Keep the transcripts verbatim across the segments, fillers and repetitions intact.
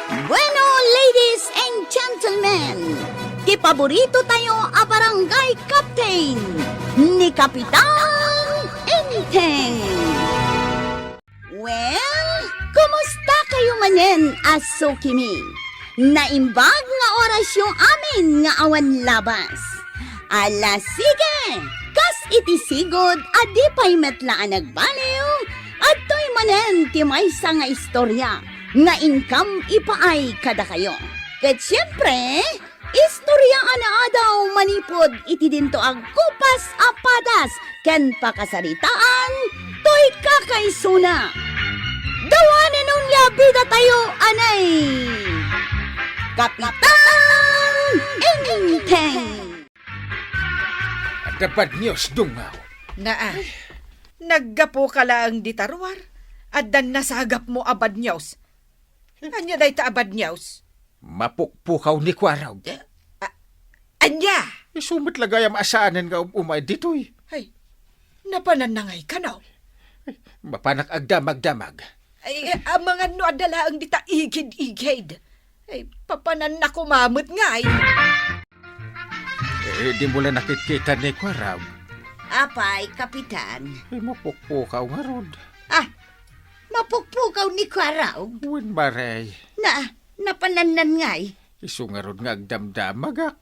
Bueno, ladies and gentlemen, ti paborito tayo a barangay captain, ni Kapitan Enteng. Well, kumusta kayo manen a sukimi? Naimbag nga orasyo amin nga awan labas. Ala, sige! Kas iti sigud a di pay met la a nagbaliw, adtoy manen ti maysa nga istorya nga inkam ipaay kadakayo. Ket siempre, istorya a naadaw manipud iti dinto a gupas a padas ken pakasaritaan toy kakaisuna. Dawanen onya bida tayo, anay! Kapitan Enteng! Adda bad news, Dungaw. Naa, naggapuka laeng dita ruar. Addan nasagapmo a bad news. Ania dayta a bad news? Mapukpukaw ni Kuarog. A-, ania? Isu met la gayam a saanen nga um-umay ditoy. Ay, napananna ngay kano? Mapanak agdamagdamag. Ay, amangan no adda laeng dita igid-igid. Ay, papananna koma met ngay. Eh, di mo la nakitkita ni Kuarog? Apay, Kapitan? Ay, mapukpukaw ngarud. Ah, mapukpukaw ni Kuarog? Wen, Mare. Na, napanannan ngay? Isu ngarud nga agdamdamagak.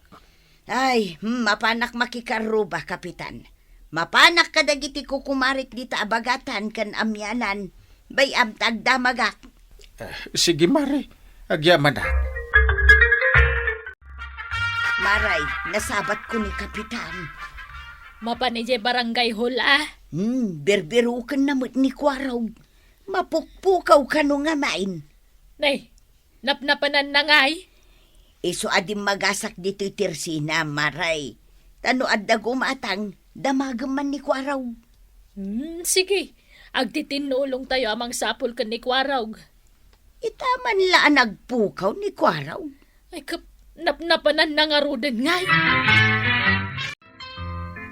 Ay, hmm, mapanak makikarruba, Kapitan. Mapanak kadagiti kukumarik dita a bagatan ken amianan. Bay-am ta agdamagak. Eh, sige, Mare. Agyamanak. Maray, nasabatko ni Kapitan. Mapan idiay barangay hall, a? Hmm, birbirukenna met ni Kuarog. Mapukpukaw kano ngamin? Nay, napnapananna ngay? Isu a dimmagasak ditoy tersina, Maray. Ta no adda gumatang, damagem man ni Kuarog. Hmm, sige. Agtitinnulong tayo a mangsapul ken ni Kuarog. Ita man la a nagpukaw ni Kuarog. Ay, kap-, napnapananna ngaruden ngay.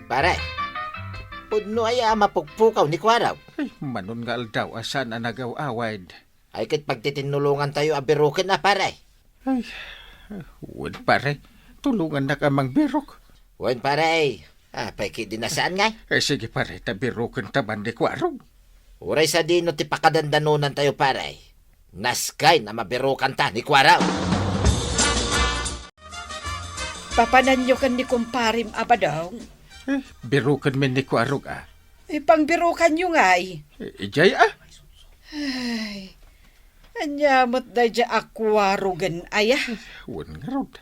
Pare, pudno aya a mapukpukaw ni Kuarog? Ay, manon nga aldaw a saan a nagaw-awid. Ay, ket pagtitinnulongan tayo a biruken a, pare. Ay, wen, pare. Tulongannak a mangbirok. Wen, pare. Apay, ket di na saan ngay? Eh, sige, pare, ta biruken ta man ni Kuarog. Uray sadino ti pakadandanonan tayo, pare. Naskay na mabirukan ta ni Kuarog. Papananyo ken ni kumparem a Badong? Eh, biruken men ni Kuarog, a. Eh, pangbirukanyo ngay? Eh, ijay, a. Ay, ania met daydiay a Kuarogen aya? Wen ngarud.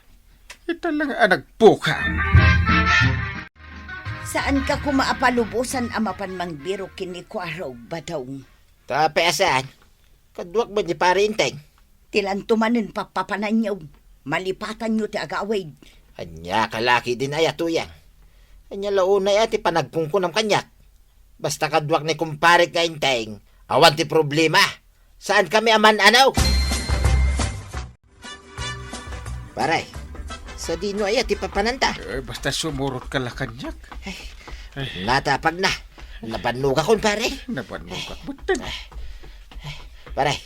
Ita lang a nagpukaw. Saanka koma a palubosan a mapan mangbirok ken ni Kuarog, Badong? Ta apay a saan? Kaduak met ni Pare Enteng. Ti lanto manen pappapananyo. Malipatanyo ti agawid. Ania ka la ketdin aya, Tuyang? Ania la unay a ti panagkunkunam kaniak? Basta kaduak ni kumparek nga Enteng, awan ti problema. Saankami a man-anaw. Pare, sadino aya ti papananta? Eh, basta sumurotka la kaniak. Ay, ay. Natapag na. Nabannogakon, pare. Nabannogak metten. Pare,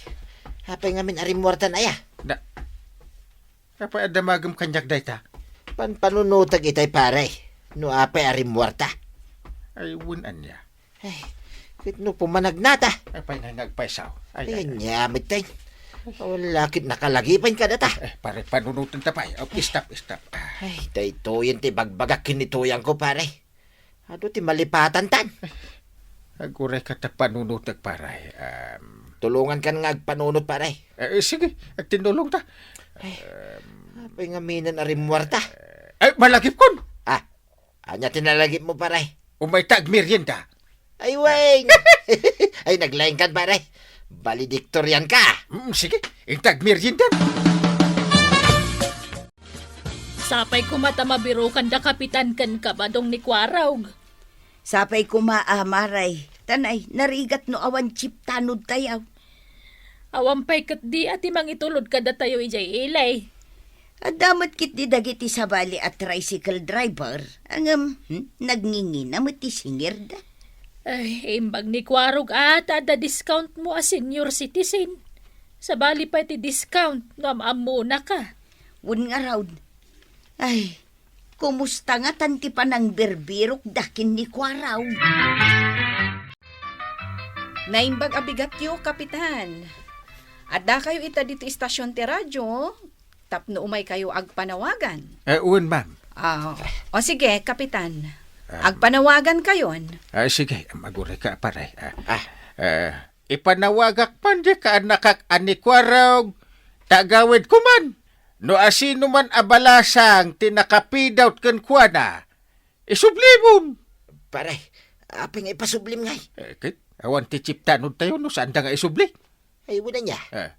apay ngamin a rimmuartan aya? Na, apay a damagem kaniak dayta? Panpanunotek itay, pare. No apay a rimmuarta? Ay, wen ania. Ay, ket no pumanagnata? Apay nga nagpaysaw? Ay, ay, ay. Ania metten. Wala ket nakalagipen kadata. Eh, pare, panunotenta pay. Oh, stop, stop. Ah. Ay, daytoyen ti bagbagak ken ni Tuyangko, pare. Adu ti malipatantan. Agurayka ta panunotek, pare. Um, tulongankan nga agpanunot, pare. Eh, sige, agtinnulongta. Ay, um, apay ngamin a rimmuarta? Eh, malagipkon. Ah, ania ti nalagipmo, pare? Umayta agmerienda. Ay, wen. Ay, naglaingkan, pare. Valedictorian ka. Mm, sige, inta agmerienda. Sapay koma ta mabirukan da Kapitan ken Kabadong ni Kuarog. Sapay koma a, Maray. Tanay, narigat no awan jeep tanod tayo. Awan pay ketdi a ti mangitulod kadatayo idiay ili. Adda met ketdi dagiti sabali a tricycle driver, ngem, hmm, nagngingina met ti singirda. Ay, imbag ni Kuarog a ta adda discount mo a senior citizen. Sabali pay ti discount no am-ammonaka. Wen ngarud. Ay, kumusta ngatan ti panangbirbirokda ken ni Kuaraw? Naimbag a bigatyo, Kapitan. Addakayo ita ditoy istasion ti radyo tapno umaykayo agpanawagan. Eh, wen, ma'am. Ah, o sige, Kapitan. Um, agpanawagankayon. Ah, sige, agurayka, pare. Ah, ah, ipanawagak man di kaannakak a ni Kuaraw, ta agawidko man. No asino man a balasang ti nakapidawt kenkuana, isublibon. Pare, apay nga ipasublim ngay? Eh, ket, awan ti chip tanod tayo no saanda nga isubli. Ay, wala niya. Eh.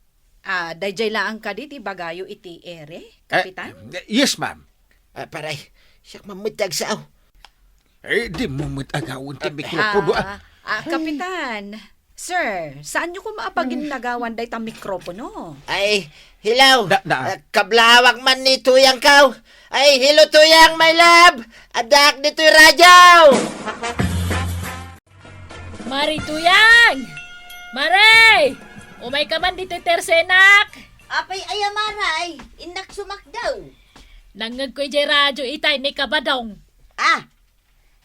Ah, daydiay laang kadi ti ibagayo iti ere, eh, Kapitan? Yes, ma'am. Ah, pare, siak man met ti agsao. Eh, dimo met agawen ti mikropono, ah. Ah, ah, Kapitan, sir, saanyo koma a paginnagawan dayta mikropono? Ay, hello. Da, da. Ah, kablawak man ni Tuyang kaw. Ay, hello, Tuyang, my love. Addaak ditoy radyo. Mari Tuyang! Mari! Umayka man ditoy tersenak! Apay aya, Maray? Innak sumakdaw. Nangngegko idiay radyo itay ni Kabadong. Ah,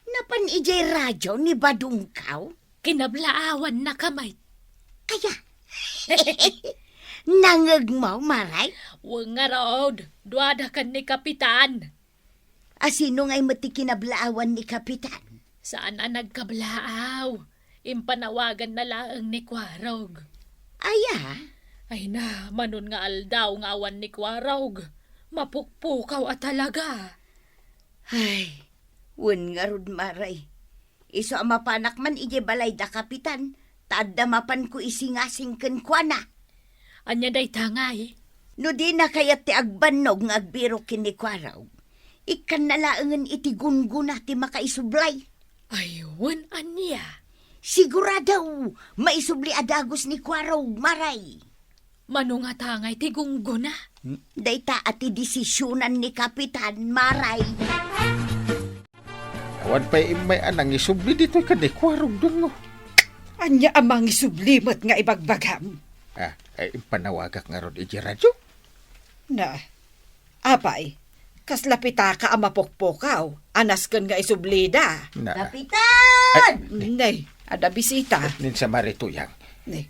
napan idiay radyo ni Badong kaw? Kinablaawan na kamay. Aya? Nangngegmo, Maray? Wen ngarud, duada ken ni Kapitan. Asino ngay met ti kinablaawan ni Kapitan? Saan a nagkablaaw. Impanawaganna laeng ni Kuarog. Aya? Ay na, manon nga aldaw nga awan ni Kuarog. Mapukpukaw a talaga. Ay, wen ngarud, Maray. Isu a mapanak man idiay balay da Kapitan, ta adda mapanko isingasing kenkuana. Ania dayta ngay? No dina kayat ti agbannog nga agbirok ken ni Kuarog, ikkanna laengen iti gunggona ti makaisublay. Ay, wen ania? Sigurado, maisubli a dagus ni Kuarog, Maray. Mano ngata ngay ti gunggona? Hmm? Dayta a ti desisionan ni Kapitan, Maray. Awan pay immay a nangisubli ditoy ken ni Kuarog, Dungo. Ania a mangisubli met nga ibagbagam? Ah, ay, impanawagak ngarud iti radyo. Na, apay, kasla pitaka a mapukpukaw a nasken nga isublida. Na. Kapitan! Ay, nay, adda bisita. Ninsa Mari Tuyang. Nay.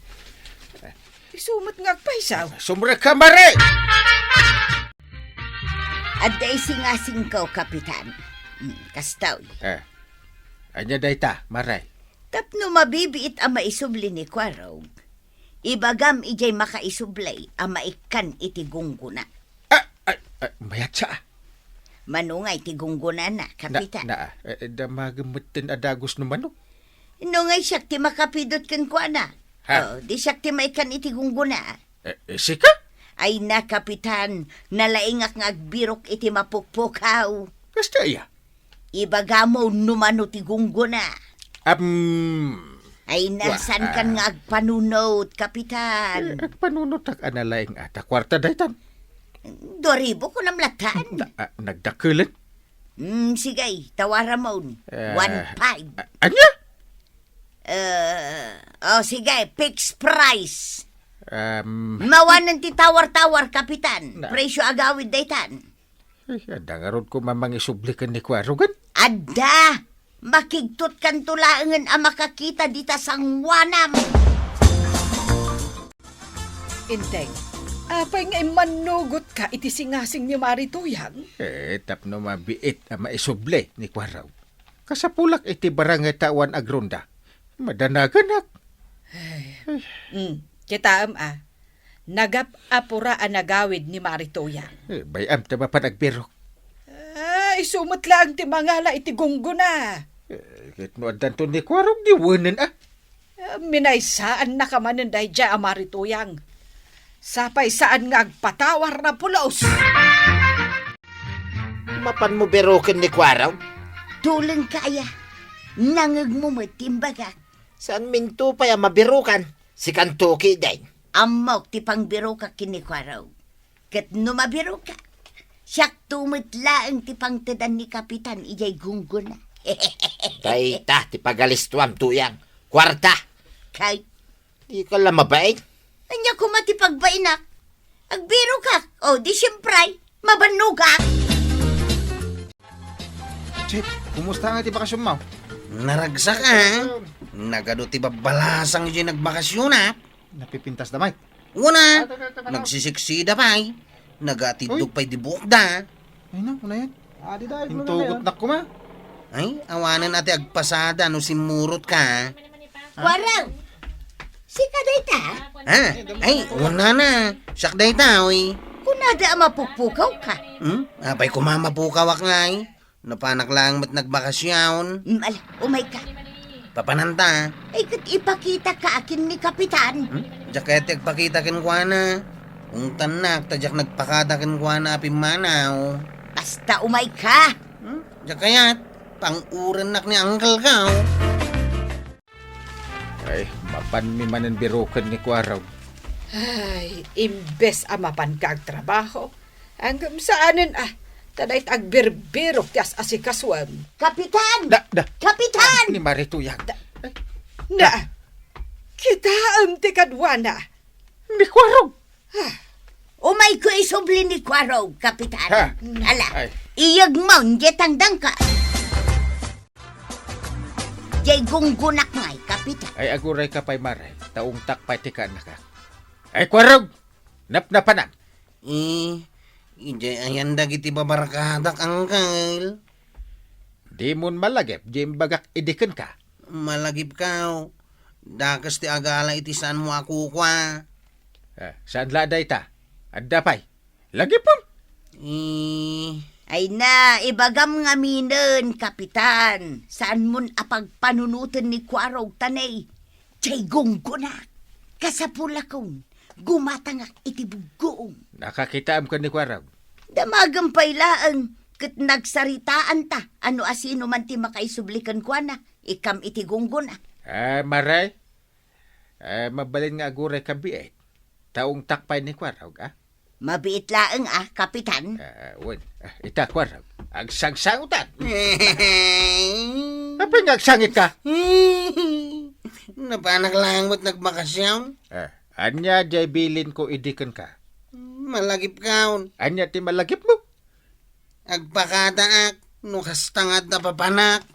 Isu met nga agpaysaw. Sumrek ka, Mari! Adda isingasingko, Kapitan. Hmm, kastoy. Eh, ania dayta, Maray? Tapno mabibiit a maisubli ni Kuarog, ibagam idiay makaisubli a maikkan iti gunggona. Ah, ah, ah, mayat sa, ah. Mano ngay ti gunggonana, Kapitan? Na, na, eh, damagem metten a dagus no mano. No ngay siak ti makapidot kenkuana. Ha? Oh, di siak ti maikkan iti gunggona. Eh, eh, sika? Ay na, Kapitan, nalaingak nga agbirok iti mapukpukaw. Kasta iya? Ibagam no mano ti gunggona. Am, ay, wa-, nasankan ah, nga agpanunot, Kapitan? Eh, agpanunotak a nalaing a ta kuarta daytan. Dua ribu kunam latan. Na, ah, nagdakelen? Mm, sige, tawaramon. Eh, one five. A-, ania? Eh, oh, sige, fixed price. Um, mawanen ti tawar-tawar, Kapitan. Na- Presyo agawid daytan. Ay, adda ngarud koma mangisubli ken ni Kuarogan? Adda! Makigtotkanto laengen a makakita dita sanguanam. Inteng, apay nga immannugotka iti singasing ni Mari Tuyang? Eh, tapno mabiit a maisubli ni Kuarog. Kasapulak iti barangay ta awan agronda. Madanaganak. Ay. Mm, kitaem a. Nagap-apura a nagawid ni Mari Tuyang. Eh, bay-am ta mapan agbirok. Ah, isu met laeng ti mangala iti gunggona. Eh, ket no addanto ni Kuarog, di wenen a. Ah, minaysaannaka manen daydiay a Mari Tuyang. Sapay saan nga agpatawar na pulos. Mapanmo biroken ni Kuarog? Tulengka aya. Nangegmo met ti imbagak. Saanminto pay a mabirokan. Sikanto ketdin. Ammok ti pangbirokak ken ni Kuarog. Ket no mabiroka, siakto met laeng ti pangtedan ni Kapitan idiay gunggona. Dayta ti pagalistoam, Tuyang. Kuarta. Kay? Dika la mabain. Ania koma ti pagbainak? Agbirokak. O, di siempre, mabannogak. Chief, kumusta nga ti bakasionmo? Naragsak, a. Nagadu ti babbalasang idiay nagbakasionak. Napipintasda, Mike. Wen a, nagsisiksida pay. Nagatiddog pay di buokda. Ay, no, ano yan? Intugot na koma. Ay, awanen a ti agpasada no simmurotka. Kuarog, sika dayta? Ha? Ay, wen a. Siak dayta, oy. Kunada a mapukpukawka. Hmm? Apay koma mapukawak ngay? Napanak laeng met nagbakasion. Mm, ala, umayka. Papananta. Ay, ket ipakitaka ken ni Kapitan. Hmm? Diak kayat ti agpakita kenkuana. Ungtannak, ta diak nagpakada kenkuana a pimmanaw. Basta umayka. Hmm? Diak kayat. Pang-urennak ni uncle-ko. Ay, mapanmi manen biroken ni Kuarog. Ay, imbes a mapanka agtrabaho, ngem saanen a, ta dayta agbirbirok ti as-asikasuem. Kapitan! Da, da. Kapitan! Ni Marituyang. Da. Na, kitaem ti kaduana. Ni Kuarog. Ah. Umayko isubli ni Kuarog, Kapitan. Ha? Ala, ay. Iyegmo, diay tangdangka. Diay gunggonak ngay, Kapitan. Ay, agurayka pay, Mare, ta ungtak pay ti kaannakak. Ay, Kuarog! Napnapanam! Eh, idiay ayan dagiti babarkadak, Uncle? Dimon malagip, diay imbagak idi kenka. Malagipkaw. Dakes ti agala iti saanmo a kukua. Eh, saan la dayta? Adda pay. Lagipem? Eh. Ay na, ibagam ngaminen, Kapitan. Saanmon a pagpanunoten ni Kuarog ta nay, diay gunggonak. Kasapulakon, gumatangak iti buggoom. Nakakitaem ken ni Kuarog. Damagem pay laeng, ket nagsaritaanta a no asino man ti makaisubli kenkuana, ikam iti gunggona. Ah, Mare? Eh, mabalin nga agurayka biit. Ta ungtak pay ni Kuarog, a? Mabiit laeng, a, Kapitan. Ah, wen. Ah, ita, Kuarog. Agsangsangutan. Apay nga agsangitka? Napanak laeng met nagbakasion. Ah, ania diay bilinko idi kenka? Malagipkaon. Ania ti malagipmo? Agpakadaak, no kasta nga adda papanak.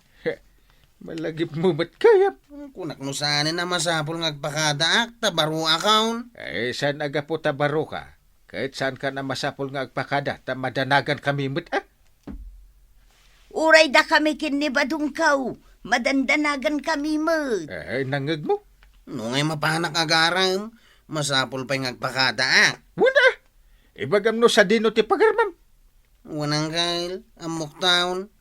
Malagipmo met gayam. Kunak no saanen a masapul nga agpakadaak, ta baroakon. Eh, saan a gapu ta baroka? Ket saankan a masapul nga agpakada, ta madanagankami met, a? Uray dakami ken ni Badongkaw, madandanagankami met. Eh, nangngegmo? No ngay mapanak agarem, masapul pay nga agpakadaak. Wen a! Ibagam no sadino ti pagarmam. Wen, Uncle, ammok taon.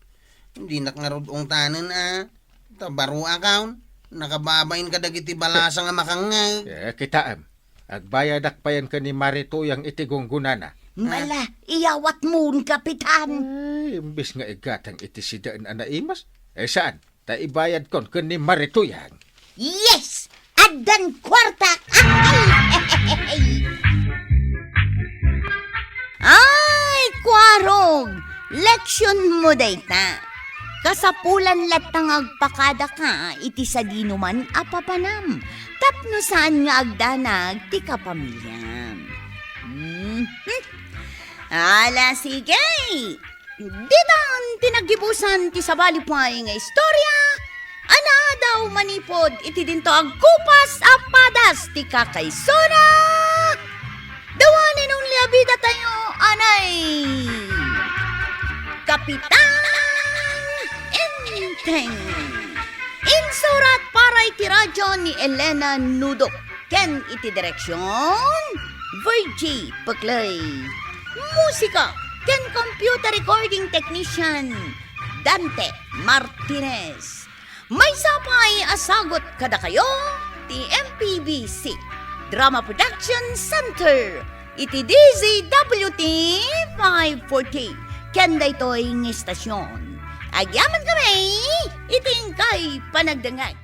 Dinak ngarud ungtanen a. Ta baroakon. Nakababain kadagiti balasang a makangngeg. Eh, kitaem. Agbayadak payen ken ni Marituyang iti gunggonana. Mala, iyawatmon, Kapitan. Ay, imbes nga igatang iti sidaen a naimas. Eh, saan? Ta ibayadkon ken ni Marituyang. Yes! Addan kuarta! Ay! Ay, Kuarog! Leksionmo dayta. Kasapulan latta nga agpakadaka iti sadinoman a papanam tapno saan nga agdanag ti kapamiliam. Mhm. Ala, sige! Ditan ti naggibusan ti sabali pay nga istorya a naadaw manipud iti dinto agkupas a padas ti kakaisuna. The one and only a bidatayo, anay Kapitan Enteng. Insurat para iti radyo ni Elena Nudo. Ken iti direksion, Virgie Peclay. Musika ken computer recording technician, Dante Martinez. Maysa pay a sagut kadakayo ti M P B C Drama Production Center iti D Z W T five forty ken daytoy nga estasion. Agyamankami iti inkay panagdengngeg.